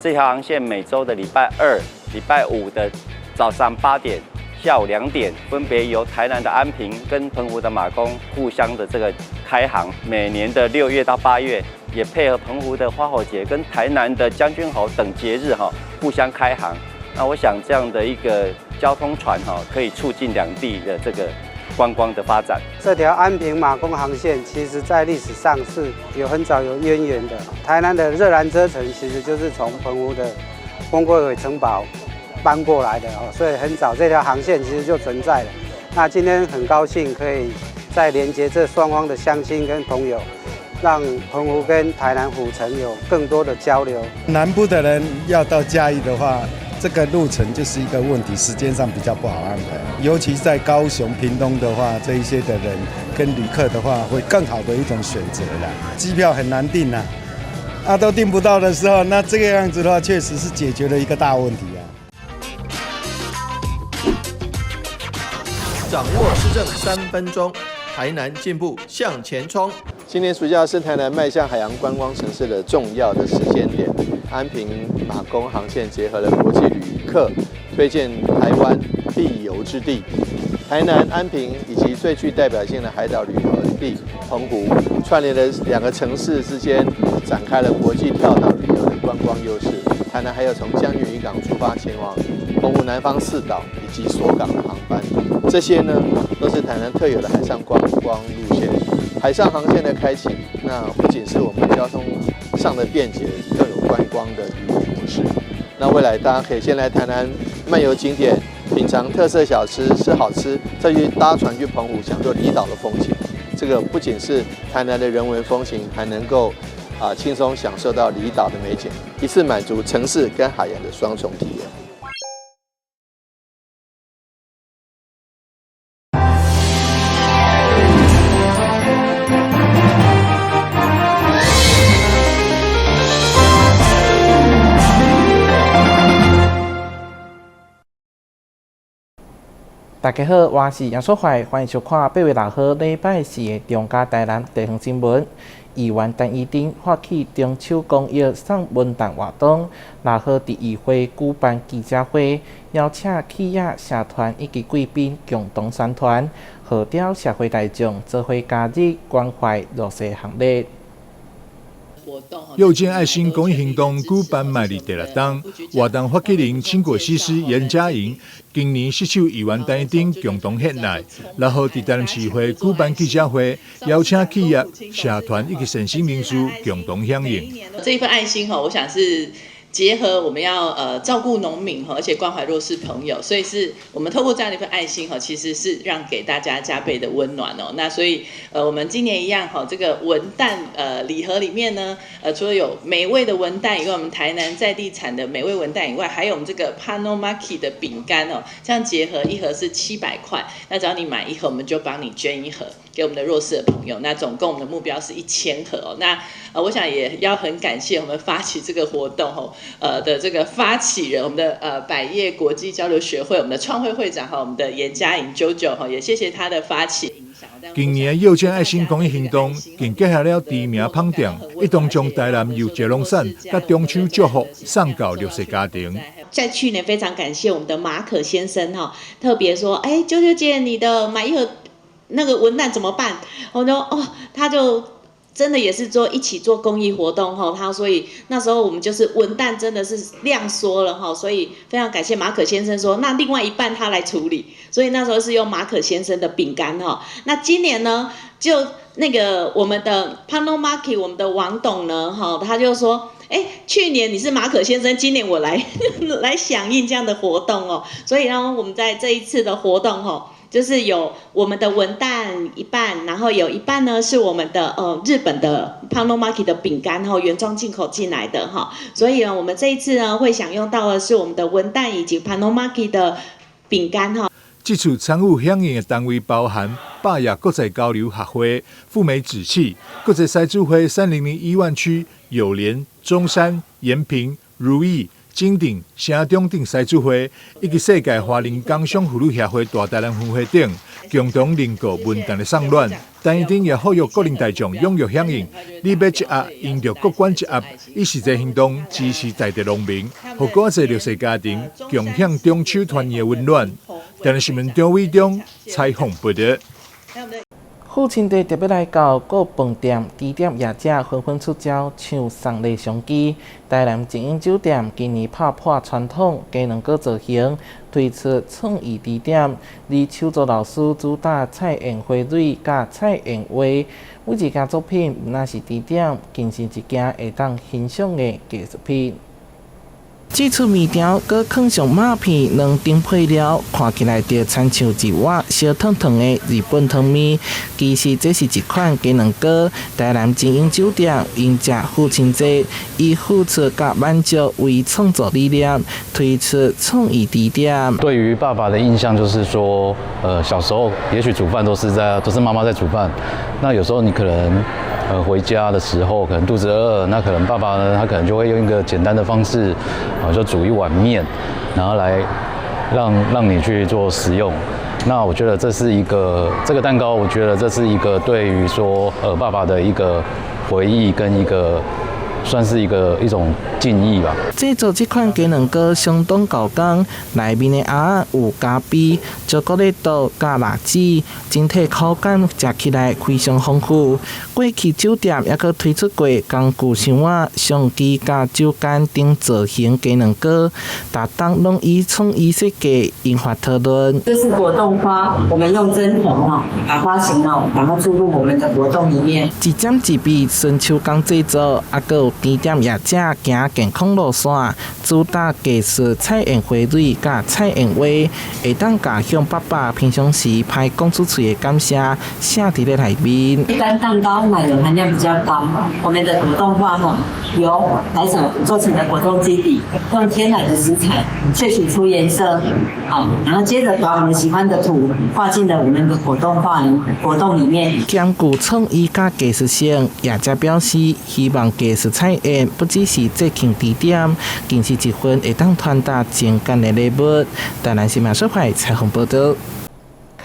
這條航線每週的禮拜二、禮拜五的早上8點、下午2點，分別由台南的安平跟澎湖的馬公互相的這個開航。每年的6月到8月，也配合澎湖的花火節跟台南的將軍猴等節日哈，互相開航。那我想這樣的一個交通船哈，可以促進兩地的這個觀光的發展。這條安平馬公航線，其實在歷史上是有很早有淵源的。台南的熱蘭遮城其實就是從澎湖的風櫃尾城堡搬過來的哦，所以很早這條航線其實就存在了。那今天很高興可以再連接這雙方的鄉親跟朋友，讓澎湖跟台南府城有更多的交流。南部的人要到嘉義的話，這個路程就是一個問題，時間上比較不好安排。尤其在高雄、屏東的話，這一些的人跟旅客的話，會更好的一種選擇啦。機票很難訂啊，啊都訂不到的時候，那這個樣子的話，確實是解決了一個大問題啊。掌握市政3分鐘，台南進步向前衝。今年暑假是台南邁向海洋觀光城市的重要的時間點。安平馬公航線結合了國際旅客推薦台灣必遊之地，台南安平以及最具代表性的海島旅遊地澎湖，串聯了兩個城市之間，展開了國際跳島旅遊的觀光優勢。台南還有從江運漁港出發前往澎湖南方四島以及鎖港的航班，這些呢都是台南特有的海上觀光路線。海上航線的開啟，那不僅是我們交通上的便捷，更有觀光的旅遊模式。那未來大家可以先來台南漫遊景點，品嘗特色小吃，吃好吃，再去搭船去澎湖，享受離島的風情。這個不僅是台南的人文風情，還能夠輕鬆享受到離島的美景，一次滿足城市跟海洋的雙重體驗。大家好，我是楊淑懷，歡迎收看8月6號禮拜四的中嘉台南地方新聞。議員陳怡貞發起中秋公益送文旦活動，6號佇議會舉辦記者會，邀請企業、社團以及貴賓共同宣傳，號召社會大眾做伙加入關懷弱勢行列。又見愛心公益行動舉辦邁入第六冬，活動發起人青果西施嚴嘉瑩，今年攜手議員陳怡貞共同獻愛，6號佇台南市會舉辦記者會，邀請企業、社團以及善心人士共同響應。這一份愛心吼，我想是結合我們要照顧農民而且關懷弱勢朋友，所以是我們透過這樣的一份愛心其實是讓給大家加倍的溫暖哦。那所以我們今年一樣哈，這個文旦禮盒裡面呢，除了有美味的文旦以外，我們台南在地產的美味文旦以外，還有我們這個 Panomaki 的餅乾哦，這樣結合一盒是700塊，那只要你買一盒，我們就幫你捐一盒給我們的弱勢的朋友。那總共我們的目標是1000盒哦。那我想也要很感謝我們發起這個活動哦。的這個發起人，我們的百業國際交流學會，我們的創會會長哈，我們的嚴嘉穎啾啾哈，也謝謝他的發起。今年又見愛心公益行動，更結合了知名麭店，一同將台南柚捷龍鱔佮中秋祝福送到弱勢家庭。在去年非常感謝我們的馬可先生哈，特別說，哎，啾啾姐，你的買一盒那個文旦怎麼辦？我說哦，他就。真的也是做一起做公益活動哈，他所以那時候我們就是文旦真的是量縮了哈，所以非常感謝馬可先生說，那另外一半他來處理，所以那時候是用馬可先生的餅乾哈。那今年呢，就那個我們的 Panomaki 我們的王董呢哈，他就說，哎，去年你是馬可先生，今年我來來響應這樣的活動哦，所以呢，我們在這一次的活動哈。就是有我們的文旦一半，然後有一半呢是我們的日本的 Panomaki 的餅乾哈，原裝進口進來的哈，所以呢，我們這一次呢會享用到的是我們的文旦以及 Panomaki 的餅乾哈。這次參與響應的單位包含百業國際交流協會、富美紙器、國際賽主會3001萬區、友聯、中山、延平、如意、整鎮、城中鎮獅子會以及世界華人工商婦女協會大台南分會等，共同認購文旦的送暖。陳怡貞也呼籲國民大眾踴躍響應，你買一盒，𪜶就閣捐一盒，以實際行動支持在地農民，予閣較濟弱勢家庭共享中秋團圓的溫暖。台南新聞張偉中採訪報導。父親節特別來到各飯店、甜點業者紛紛出招，搶送禮商機。台南精英酒店今年拍破傳統雞卵糕造型，推出創意甜點。而手作老師主打菜園花蕊佮菜園畫，每一件作品毋但是甜點，更是一件會當欣賞的藝術品。這出麵條閣囥上肉片、卵等配料，看起來就親像一碗燒燙燙的日本湯麵。其實這是一款雞卵糕。台南精英酒店迎接父親節，以付出佮滿足為創作理念，推出創意甜點。對於爸爸的印象就是說，小時候也許煮飯都是媽媽在煮飯，那有時候你可能回家的時候可能肚子餓，那可能爸爸呢，他可能就會用一個簡單的方式，就煮一碗麵，然後來讓你去做食用。那我覺得這是一個這個蛋糕，我覺得這是一個對於說爸爸的一個回憶跟一個算是一種敬意吧。製作這款雞卵糕相當厚工，內面的餡仔有咖啡、巧克力豆佮辣子，整體口感食起來非常豐富。過去酒店猶閣推出過工具箱仔、相機佮酒矸等造型雞卵糕，逐檔攏以創意設計引發討論。這是果凍花，我們用針筒哈，把花形哦，把它注入我們的果凍裡面。一針一筆純手工製作，猶閣有甜點業者行健康路線，主打藝術菜園花蕊佮菜園畫，會當共向爸爸平常時歹講出喙的感謝寫佇咧內面。一般蛋糕奶油含量比較高，我們的果凍花哈，由海藻做成的果凍基底，用天然的食材萃取出顏色，好，然後接着把我們喜歡的圖畫進了我們的果凍畫果凍裡面。兼具創意佮藝術性，業者表示希望藝術菜園不只是節慶甜點，更是一份會當傳達情感的禮物。台南新聞小派採訪報導。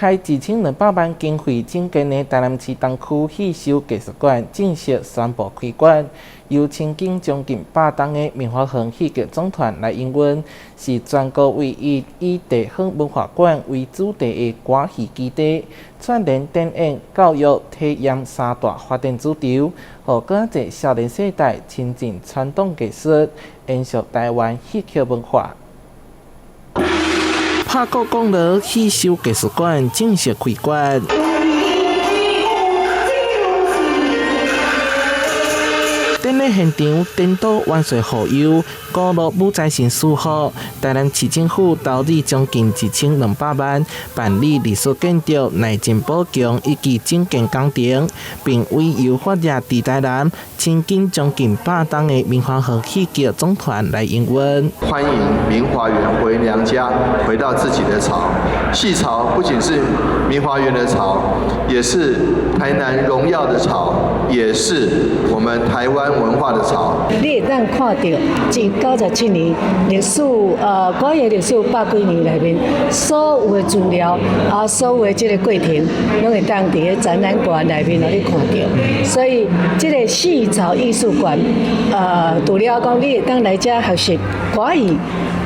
開1200萬經費興建的台南市東區戲秀藝術館正式宣布開館，由親近將近100冬的明華園戲劇總團來營運，是全國唯一以地方文化館為主題的歌戲基地，串聯展演、教育、體驗三大發展主軸，予閣較濟少年世代親近傳統藝術，延續台灣戲曲文化。拍鼓講鑼戲秀藝術館正式開館。典禮現場，顛倒萬歲護佑，鼓樂武財神祝福。台南市政府投入將近1200萬，辦理歷史建築內政補強以及整建工程，並委由發熱佇台南親近將近100冬的明華園戲劇總團來營運。歡迎明華園回娘家，回到自己的巢。戲巢不僅是明華園的巢，也是台南榮耀的巢，也是我們台灣文化的巢。你會當看著97年歷史，歌藝歷史百幾年內面所有的資料啊，所有的這個過程，攏會當佇咧展覽館內面予你看著。所以這個戲巢藝術館，除了講你會當來遮學習歌藝，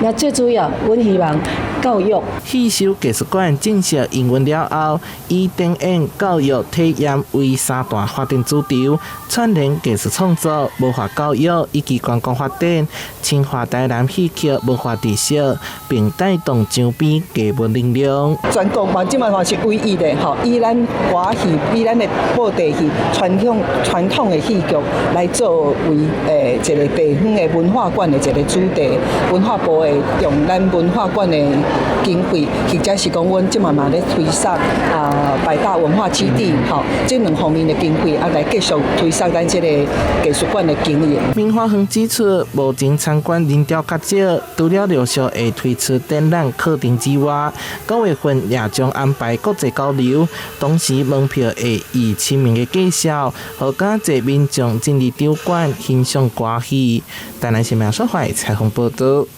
那最主要，阮希望教育。戲秀藝術館正式營運了後，以展演、教育、體驗為三大發展主軸，串聯藝術創作、文化教育以及觀光發展，深化台南戲曲文化特色，並帶動周邊藝文能量。全國嘛，這擺嘛是唯一的吼，以咱歌戲、以咱的布袋戲傳統的戲劇來作為一個地方的文化館的一個主題，文化部會用咱文化館的經費，或者是講阮這擺嘛咧推捒啊百大文化基地，吼，這兩方面的經費啊來繼續推捒咱這個藝術館的。的經營。明華園指出，目前參觀人潮較少，除了陸續會推出展覽課程之外，9月份也將安排國際交流，同時門票會以親民的價數，予較濟民眾進入場館欣賞歌戲。台南新聞所採訪報導。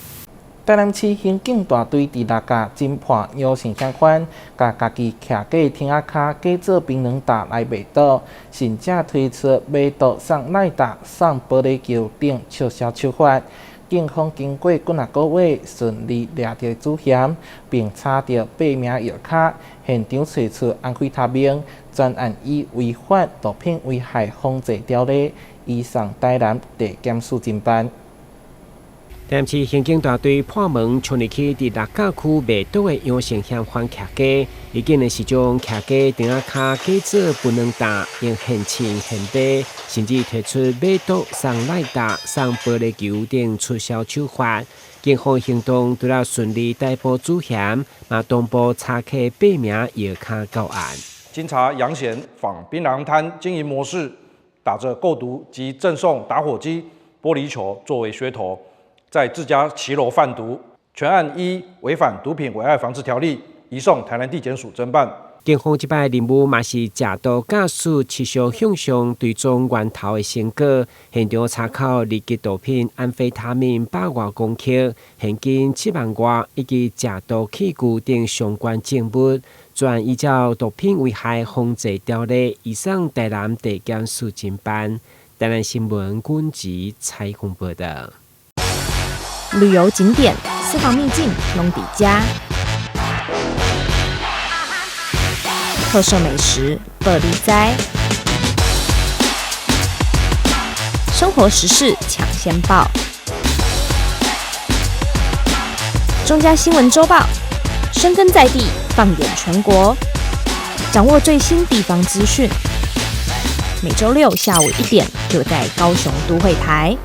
台南市刑警大隊佇六甲偵破楊姓嫌犯，共家己徛家亭仔跤假做檳榔焦來賣毒，甚至推出賣毒送賴打、送玻璃球等促銷手法。警方經過幾若個月，順利掠著主嫌，並查著八名藥跤，現場提出安非他命，全案以違反毒品危害防制條例，移送台南地檢署偵辦。台南市刑警大隊破門衝入去，佇六甲區賣毒的楊姓嫌犯徛家，伊竟然是將徛家亭仔跤假做檳榔焦，用現稱現賣，甚至提出買毒送賴打、送玻璃球等促銷手法。警方行動除了順利逮捕主嫌，嘛同步查緝八名藥跤到案。經查楊顯仿檳榔攤經營模式，打著購毒及贈送打火機、玻璃球作為噱頭。在自家騎樓販毒，全案依違反毒品危害防制條例，移送台南地檢署偵辦。警方這擺任務嘛是食毒駕駛持續向上追蹤源頭的成果，現場查扣二級毒品安非他命100外公克、現金7萬外以及食毒器具等相關證物，全依照毒品危害防制條例移送台南地檢署偵辦。台南新聞軍籍採訪報導。旅遊景點、私房秘境攏佇遮，特色美食報你知，生活時事搶先報，中嘉新聞週報，深耕在地，放眼全國，掌握最新地方資訊。每週六下午1點，就在高雄都會台。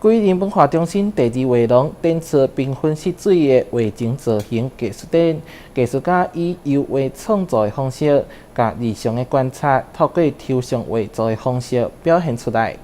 歸仁文化中心第二畫廊展出繽紛色水的畫情造型藝術展，藝術家以油畫創作的方式，共日常的觀察透過抽象畫作的方式表現出來。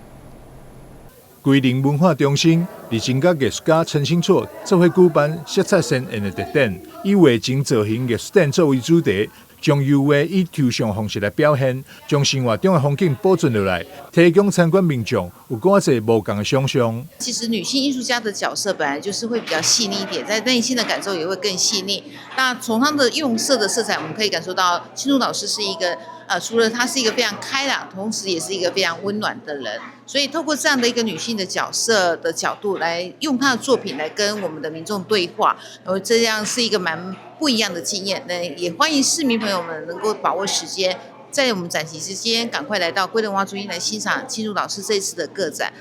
歸仁文化中心日前佮藝術家陳新措做伙舉辦色彩鮮豔的特展，以畫情造型藝術展作為主題。將油畫以抽象方式來表現，將生活中的風景保存落來，提供參觀民眾有更濟無仝的想像。其實女性藝術家的角色本來就是會比較細膩一點，在內心的感受也會更細膩。那從她的用色的色彩，我們可以感受到青竹老師是一個，除了她是一個非常開朗，同時也是一個非常溫暖的人。所以透過這樣的一個女性的角色的角度，來用她的作品來跟我們的民眾對話，然後這樣是一個蠻不一樣的經驗。那也歡迎市民朋友們能夠把握時間，在我們展期之間，趕快來到歸仁文化中心來欣賞青竹老師這次的個展。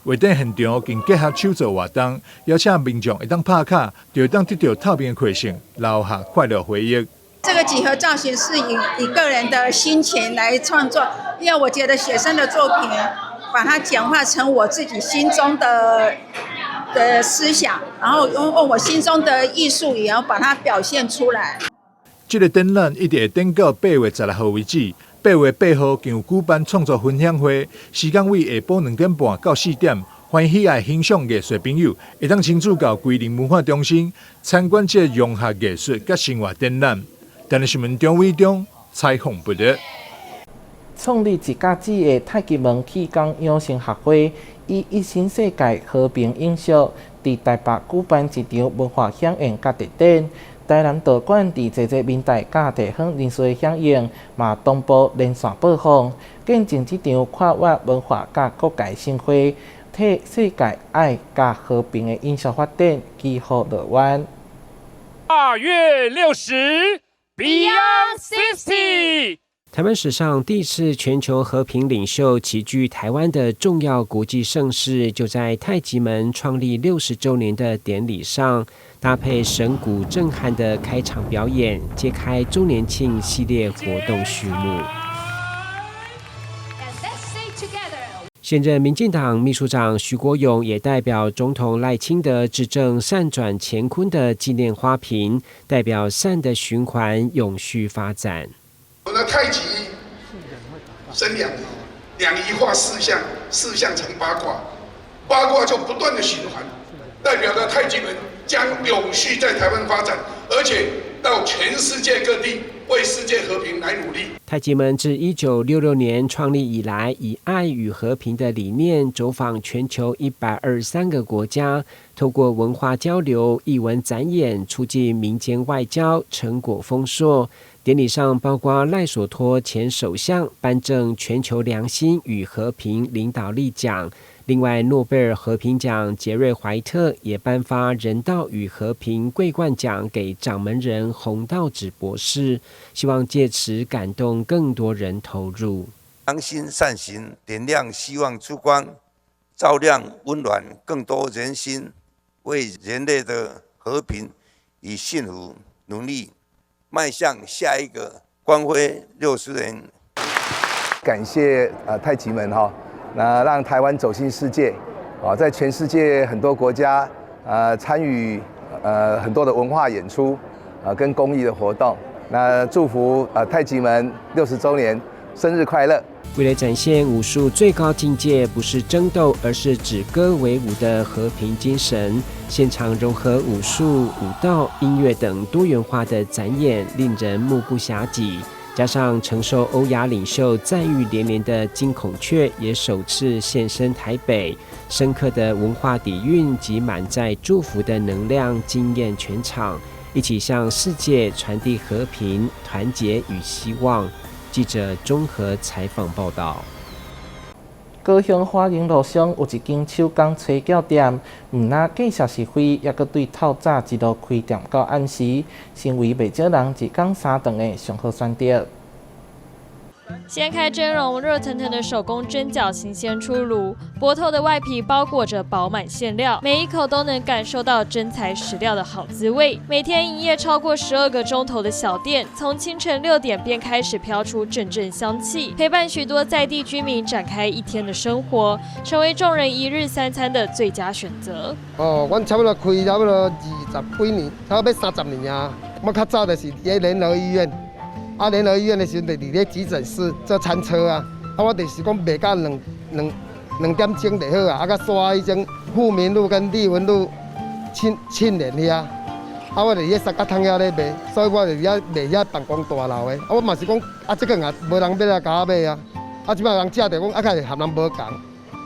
畫展現場更結合手作活動，邀請民眾會當拍卡，就會當得到透明的饋贈，留下快樂回憶。這個幾何造型是以個人的心情來創作，因為我覺得學生的作品，把它簡化成我自己心中的思想，然後用我心中的藝術也要把它表現出來。這個展覽一直會展到8月16號為止。8月8號更有舉辦創作分享會，時間為下晡2點半到4點。歡迎喜愛欣賞藝術的朋友，會當親自到歸仁文化中心參觀這個融合藝術佮生活展覽。台南新聞張偉中採訪報導。創立一甲子的太極門氣功養生學會，以一心世界和平永續，佇台北舉辦一場文化饗宴佮特展。台南道館佇濟濟民代佮地方人士的響應，嘛同步連線播放，見證這場跨越文化佮國界盛會，替世界愛佮和平的永續發展祈福樂願。跨越60，Beyond 60。台灣史上第一次全球和平領袖齊聚台灣的重要國際盛事，就在太極門創立60週年的典禮上，搭配神鼓震撼的開場表演，揭開週年慶系列活動序幕。現任民進黨秘書長徐國勇也代表總統賴清德致贈善轉乾坤的紀念花瓶，代表善的循環永續發展。我的太極分兩儀，兩儀化四象，四象成八卦，八卦就不斷的循環，代表着太極門將永續在台灣發展，而且到全世界各地為世界和平來努力。太極門自1966年創立以來，以愛與和平的理念，走訪全球123個國家，透過文化交流、藝文展演，促進民間外交，成果豐碩。典禮上，包括賴索托前首相頒贈全球良心與和平領導力獎，另外諾貝爾和平獎傑瑞懷特也頒發人道與和平桂冠獎給掌門人洪道子博士，希望借此感動更多人投入。良心善行，點亮希望之光，照亮溫暖更多人心，為人類的和平與幸福努力，邁向下一個光輝60年。感謝太極門哈，那讓台灣走進世界，啊，在全世界很多國家參與很多的文化演出啊跟公益的活動。那祝福太極門60週年生日快樂！為了展現武術最高境界不是爭鬥，而是止戈為武的和平精神，現場融合武術、舞蹈、音樂等多元化的展演，令人目不暇給。加上承受歐亞領袖讚譽連連的金孔雀也首次現身台北，深刻的文化底蘊及滿載祝福的能量驚豔全場，一起向世界傳遞和平、團結與希望。記者綜合採訪報道。高雄花蓮路上有一間手工炊餃店，毋但價數實惠，猶閣對透早一路開店到暗時，成為袂少人一工三頓的上好選擇。掀開蒸籠，熱騰騰的手工蒸餃新鮮出爐，薄透的外皮包裹着飽滿餡料，每一口都能感受到真材實料的好滋味。每天營業超過12個鐘頭的小店，從清晨6點便開始飄出陣陣香氣，陪伴許多在地居民展開一天的生活，成為眾人一日三餐的最佳選擇。哦，阮差不多開差不多20幾年，差不多30年啊。我較早就是佇聯合醫院。啊，聯合醫院的時陣就佇咧急診室做餐車啊，啊，我就是講賣到兩點鐘就好啊，啊，佮煞彼種富民路跟麗文路慶聯遐，啊，我佇咧三角窗遐咧賣，所以我佇遐賣遐辦公大樓的，啊，我嘛是講，啊，這個也無人欲來共我買啊，啊，這擺人食著講，啊，較會和人無仝，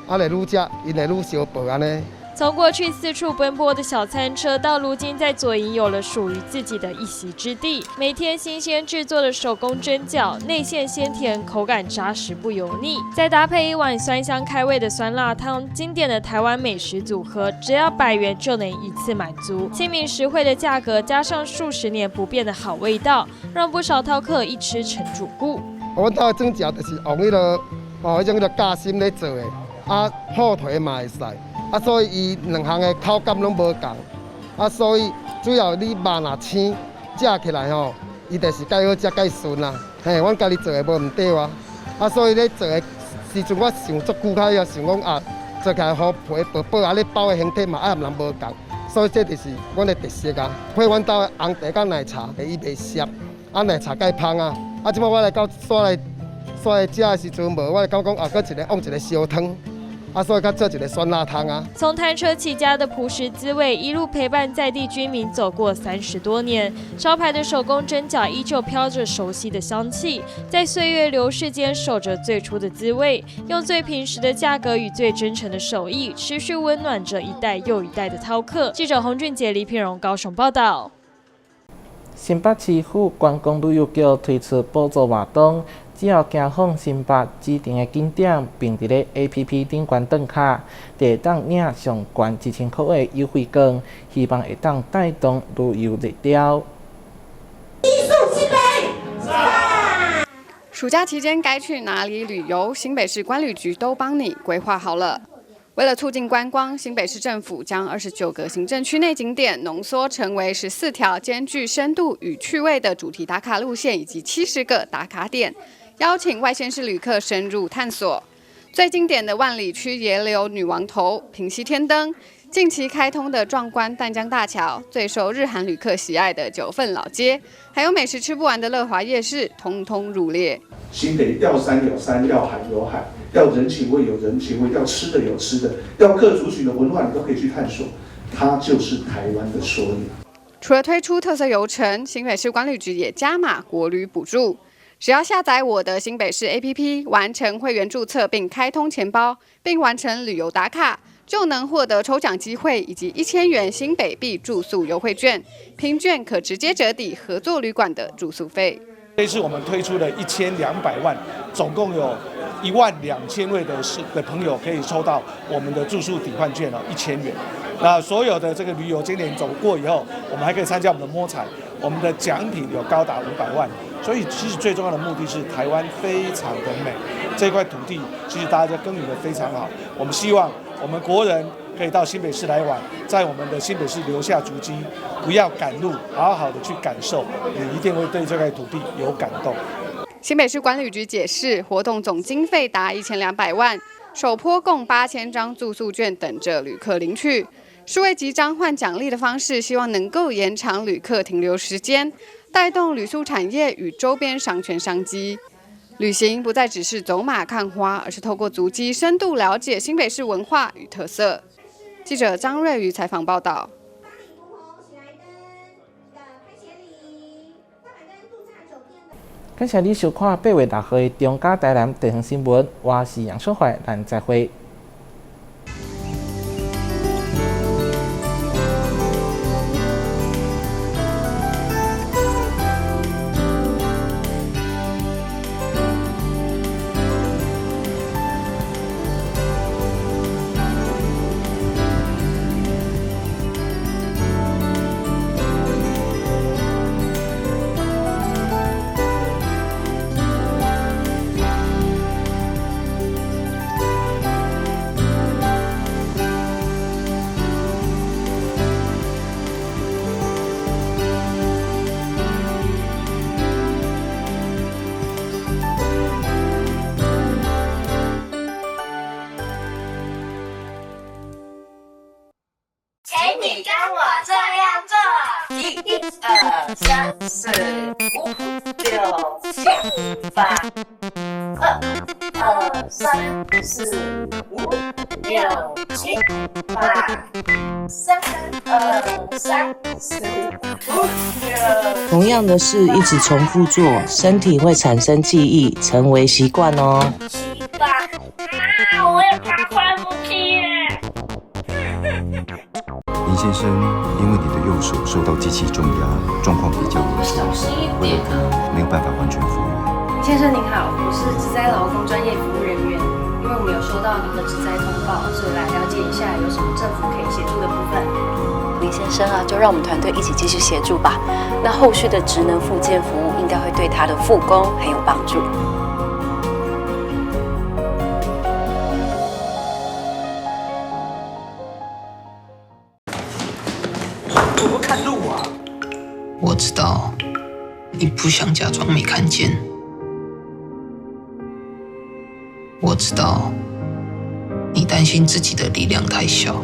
啊，會愈食，𪜶會愈相報按呢。從過去四處奔波的小餐車，到如今在左營有了屬於自己的一席之地。每天新鮮製作的手工蒸餃，內餡鮮甜，口感紮實不油膩，再搭配一碗酸香開胃的酸辣湯，經典的台灣美食組合，只要100元就能一次滿足。親民實惠的價格，加上數十年不變的好味道，讓不少饕客一吃成主顧。阮兜的蒸餃就是用彼個哦，彼種彼个夾心咧做的，啊，火腿嘛會使。啊，所以伊兩項的口感攏無仝，啊，所以主要你肉若鮮，食起來吼，伊就是較好食、較順啦。嘿，阮家己做的無毋對啊。啊，所以咧做的時陣，我想足久較想講啊，做起來予皮薄薄啊，咧包的形體嘛愛和人無仝，所以這就是阮的特色啊。配阮兜的紅茶佮奶茶，伊袂澀，啊奶茶較芳啊。啊，這擺我來到煞來煞來食的時陣，無我就感覺講啊，閣一个往一个燒湯。啊，所以閣做一个酸辣湯啊。從攤車起家的樸實滋味，一路陪伴在地居民走過30多年。招牌的手工蒸餃依舊飄着熟悉的香氣，在歲月流逝間守着最初的滋味，用最平實的價格與最真誠的手藝，持續溫暖着一代又一代的饕客。記者洪俊傑、李品榮高雄報道。新北市府觀光旅遊局推出補助活動。只要行訪新北指定的景點，並佇咧 APP 頂懸轉卡，就會當領上懸1000塊的優惠券，希望會當帶動旅遊熱潮。藝術新北。暑假期間該去哪裡旅遊？新北市觀旅局都幫你規劃好了。為了促進觀光，新北市政府將29個行政區內景點濃縮成為14條兼具深度與趣味的主題打卡路線，以及70個打卡點。邀請外縣市旅客深入探索。最經典的萬里區野柳女王頭、平溪天燈、近期开通的壮观淡江大桥，最受日韩旅客喜爱的九份老街，还有美食吃不完的乐华夜市，通通入列。新北要山有山，要海有海，要人情味有人情味，要吃的有吃的，要各族群的文化你都可以去探索，它就是台湾的缩影。除了推出特色游程，新北市观旅局也加码国旅补助，只要下载我的新北市 APP，完成会员注册并开通钱包，并完成旅游打卡，就能获得抽奖机会以及1000元新北币住宿优惠券，凭券可直接折抵合作旅馆的住宿费。这次我们推出了1200万，总共有12000位的朋友可以抽到我们的住宿抵换券哦，1000元。那所有的这个旅游景点走过以后，我们还可以参加我们的摸彩，我们的奖品有高达500万。所以其实最重要的目的是台湾非常的美，这块土地其实大家耕耘得非常好。我们希望我们国人可以到新北市来玩，在我们的新北市留下足迹，不要赶路，好好的去感受，你一定会对这块土地有感动。新北市观旅局解释，活动总经费达1200万，首波共8000张住宿券等着旅客领取。数位集章换奖励的方式，希望能够延长旅客停留时间，带动旅宿产业与周边商圈商机。旅行不再只是走马看花，而是透过足迹深度了解新北市文化与特色。记者张瑞瑜采访报道。感谢你收看8月6号的中嘉台南地方新闻，我是杨淑怀，咱再会。你跟我这样做，1、2、3、4、5、6、7、8，2、2、3、4、5、6、7、8，3、2、3、4、5、6。同样的事一直重复做，身体会产生记忆，成为习惯哦。7、8，啊，我也怕快不起耶。林先生，因为你的右手受到机器重压，状况比较严重，为了可能没有办法完全复原。林先生您好，我是职灾劳工专业服务人员，因为我们有收到您的职灾通报，所以来了解一下有什么政府可以协助的部分。林先生啊，就让我们团队一起继续协助吧。那后续的职能复健服务应该会对他的复工很有帮助。我知道你不想假装没看见，我知道你担心自己的力量太小，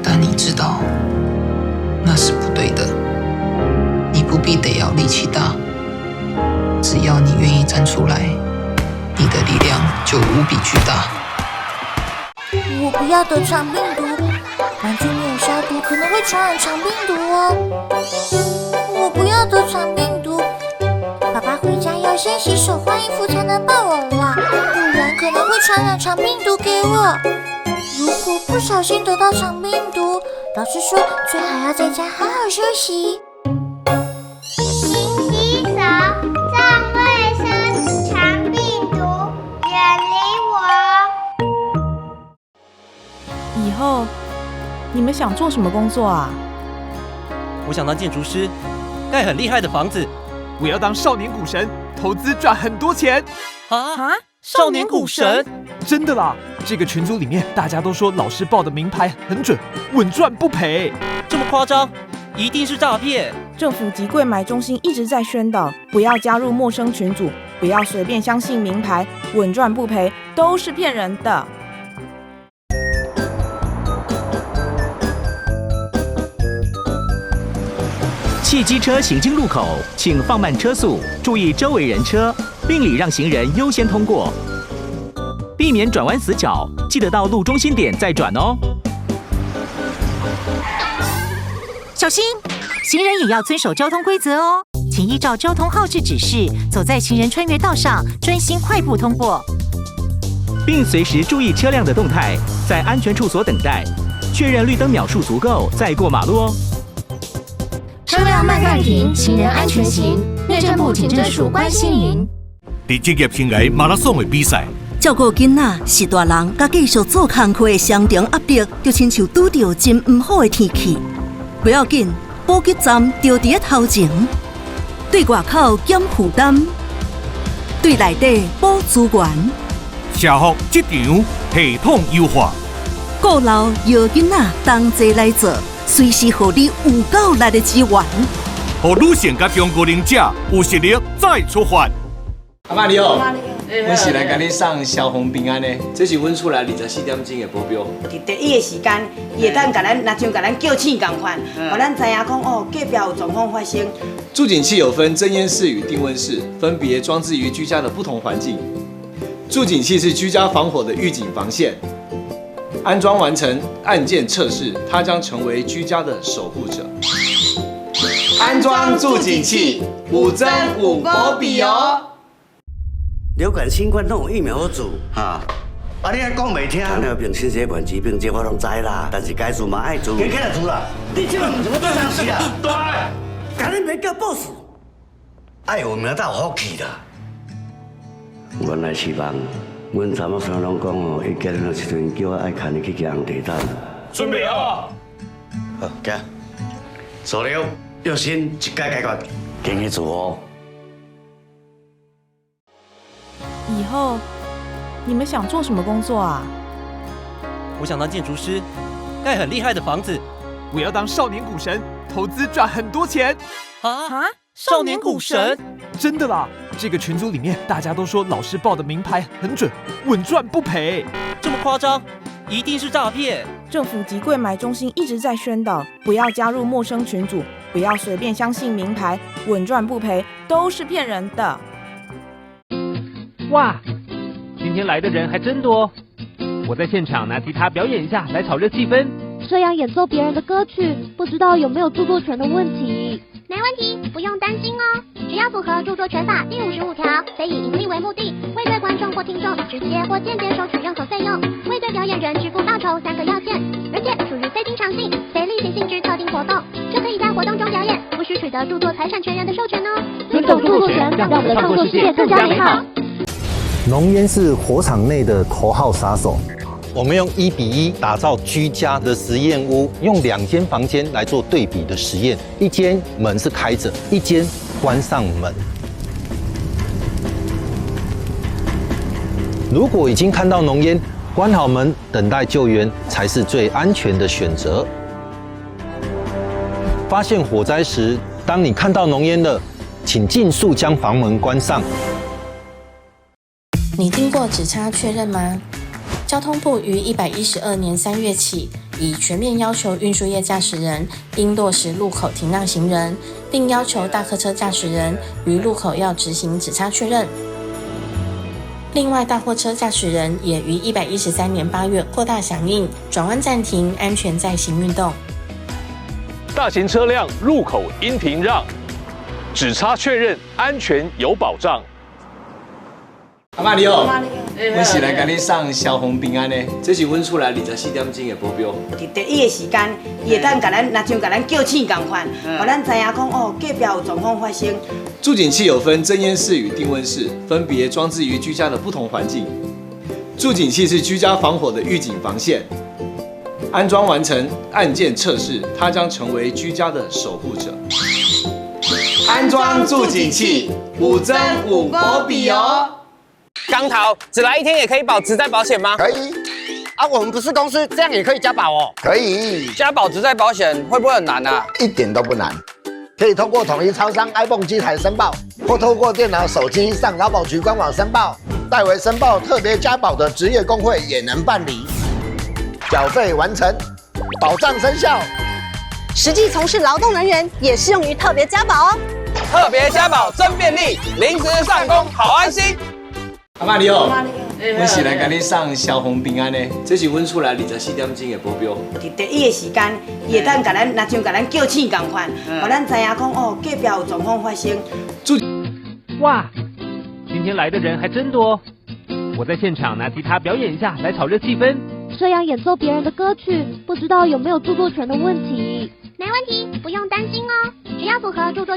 但你知道那是不对的。你不必得要力气大，只要你愿意站出来，你的力量就无比巨大。我不要得肠病毒，环境没有消毒可能会传染肠病毒哦。我不要得肠病毒，爸爸回家要先洗手换衣服才能抱我啦，不然可能会传染肠病毒给我。如果不小心得到肠病毒，老师说最好要在家好好休息。勤洗手，重卫生，肠病毒远离我。以后你们想做什么工作啊？我想当建筑师，盖很厉害的房子。我要当少年股神，投资赚很多钱。啊！少年股神？真的啦！这个群组里面大家都说老师报的名牌很准，稳赚不赔。这么夸张？一定是诈骗！政府及柜买中心一直在宣导，不要加入陌生群组，不要随便相信名牌，稳赚不赔都是骗人的。汽机车行经路口，请放慢车速，注意周围人车，并礼让行人优先通过，避免转弯死角，记得到路中心点再转哦。小心，行人也要遵守交通规则哦，请依照交通号志指示，走在行人穿越道上，专心快步通过，并随时注意车辆的动态，在安全处所等待，确认绿灯秒数足够再过马路哦。车辆慢慢停，行人安全行。内政部警政署关心您。伫职业生涯马拉松的比赛，照顾囡仔是大人，佮继续做工课的双重压力，就亲像拄著真毋好的天气。不要紧，补给站就伫咧头前，对外口减负担，对内底补资源。社福职场系统优化，顾老摇囡仔同齐来做。随时予你有够力的支援，予女性佮中高龄者有实力再出发。阿嬤你好，阮是来共你送消防平安的，这是阮厝内24点钟的保镖。伫第一个时间，伊会当共咱，若像共咱叫醒仝款，予咱知影讲哦，隔壁有状况发生。住警器有分侦烟室与定温室，分别装置于居家的不同环境。住警器是居家防火的预警防线。安装完成按键测试，它将成为居家的守护者。安装住警器，有增有保庇哦。流感、新冠拢有疫苗好做哈。啊，你还讲袂听？糖尿病、心血管疾病，这我拢知啦。但是该做嘛爱做。紧起来做啦！你这个毋是欲做啥事啊？对，共你袂叫 boss，爱有名才有福气啦。原来是梦。阮查某孙拢讲哦，伊结婚的时阵叫我爱牵伊去骑红地毯。准备好。好，行。数了，药心一解解决，紧去做哦。以后你们想做什么工作啊？我想当建筑师，盖很厉害的房子。我要当少年股神，投资赚很多钱。啊？少年股神？真的啦！这个群组里面大家都说老师报的明牌很准，稳赚不赔。这么夸张？一定是诈骗！政府及柜买中心一直在宣导，不要加入陌生群组，不要随便相信明牌，稳赚不赔都是骗人的。哇，今天来的人还真多！我在现场拿吉他表演一下，来炒热气氛。这样演奏别人的歌曲，不知道有没有著作权的问题？没问题，不用担心哦。只要符合著作权法第55条，非以盈利为目的，未对观众或听众直接或间接收取任何费用，未对表演人支付报酬3个要件，而且属于非经常性、非例行性质特定活动，就可以在活动中表演，无需取得著作财产权人的授权哦。尊重著作权，让我们的创作世界更加美好。浓烟是火场内的头号杀手。我们用1比1打造居家的实验屋，用2间房间来做对比的实验，一间门是开着，一间关上门。如果已经看到浓烟，关好门等待救援才是最安全的选择。发现火灾时，当你看到浓烟了，请尽速将房门关上。你听过指差确认吗？交通部于112年3月起，已全面要求运输业驾驶人应落实路口停让行人，并要求大客车驾驶人于路口要执行指差确认。另外，大货车驾驶人也于113年8月扩大响应转弯暂停、安全再行运动。大型车辆路口应停让，指差确认安全有保障。阿嬤你好，阮是来共你送消防平安的，这是阮厝内24点钟的保镖。伫第一个时间，伊会当共咱，若像共咱叫醒仝款，予咱知影讲哦，隔壁有状况发生。住警器有分侦烟室与定温室，分别装置于居家的不同环境。住警器是居家防火的预警防线，安装完成按键测试，它将成为居家的守护者。安装住警器，有增有保庇哦。钢头，只来一天也可以保职灾保险吗？可以。啊，我们不是公司，这样也可以加保哦。可以。加保职灾保险会不会很难啊？一点都不难，可以通过统一超商 iPhone 机台申报，或透过电脑、手机上劳保局官网申报。代为申报特别加保的职业工会也能办理。缴费完成，保障生效。實際從事勞動人員也適用於特別加保哦。特別加保真便利，臨時上工好安心。阿媽你好，阮是來共你送消防平安的，這是阮厝內24點鐘的保鏢。佇第一个時間，伊會當共咱，若像共咱叫醒仝款，予咱知影講哦，隔壁有狀況發生。哇，今天來的人還真多。我在現場拿吉他表演一下，來炒熱氣氛。這樣演奏別人的歌曲，不知道有沒有著作權的問題？沒問題，不用擔心哦，只要符合著作權。